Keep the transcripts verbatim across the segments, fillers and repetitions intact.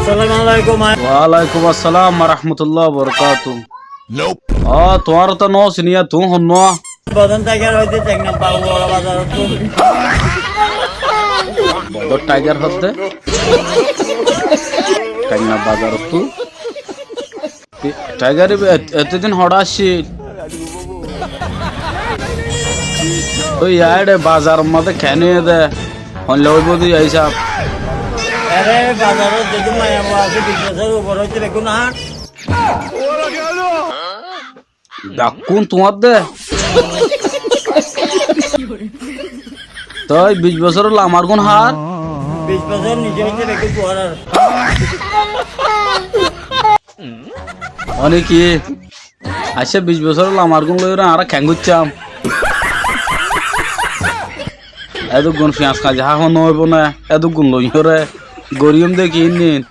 Assalamu alaikum. Wa alaikum assalam wa rahmatullahi wa barakatuhu. Ó, tuáñre to no siní, tuñí honnúa? Bodon Tiger hoódde, Teknafa boro bazarottú. Bodon Tiger hoódde? Teknafa bazarottú. Ti-, Tiger ibá et-, etó din hoçé accíl? Tói yá eçé bazar mazé keén óiye dé? Hoilla óibo dé yá hísab? Ere bazarot zedún maiyafua asé, bic bosór uore óiye dé beggún añár. Bekkún tuáñr dé? Toi bic bosór lamar gún hár? Bic bosór nize óiye dé beggún tuáñr. Óne ki? Accá, bic bosór lamar gún loiyóre añára keén goittám? Edúggun fiañs kañci há hon óibo né, edúggun loiyóre. Goríyum dé ki innin?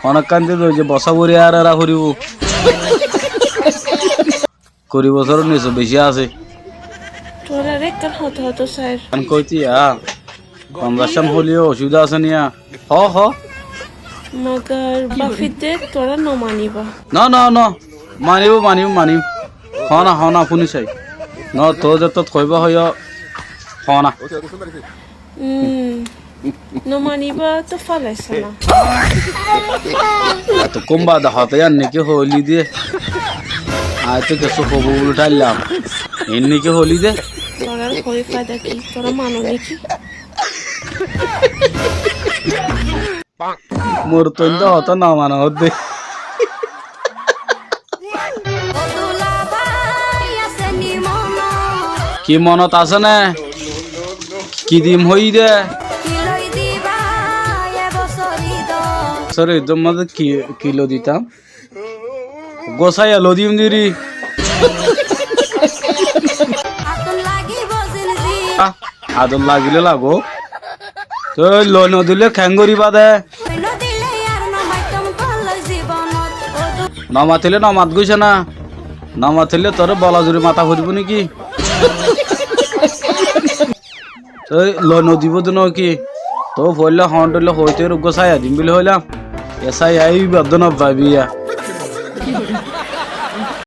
Honokkán dé dói ze bosá bori ar era foribó. Kuri bosór niso beci asé. Tuáñre ekkán hotá hoitó sair. Ekkán hoitó yá. Fonzaccán hoilé osubidá asé niya? Hoó, hoó. Magar bafidde tuáñra no maniba. No, no, no. Manibó, manibó, manibó. Hoó na, hoó na, fúni sai. No, toóu zettót hoibá hoiyó, hoó na. Umm, no maniba toó falaisó na. Ettókkon baade hotá yían niki hoóili dé. Aññí toó kessú hoibó buli tháillam. Iín niki hoóili dé. Tuáñrar hoói faida ki? Tuáñra mano niki? Morottóinde hotá no mana hoódde. Ki monot asé né? Ki dim hoiyí dé? Bosór Idor mazé ki, ki loi ditam? Uggúa sáiya loi diyum deri. Ah, ador lagilé lagók. Toi loi no dilé keén goríba dé? No matilé no mat goijjé ná? No matilé toré bola zuri mata foribó né ki? Toi loi no dibó dé no ki? Toóu foóila hoón dhoilla hoóite uggúa sáiya dim buli hoóilam. E sáiya íba dé no faibi yá.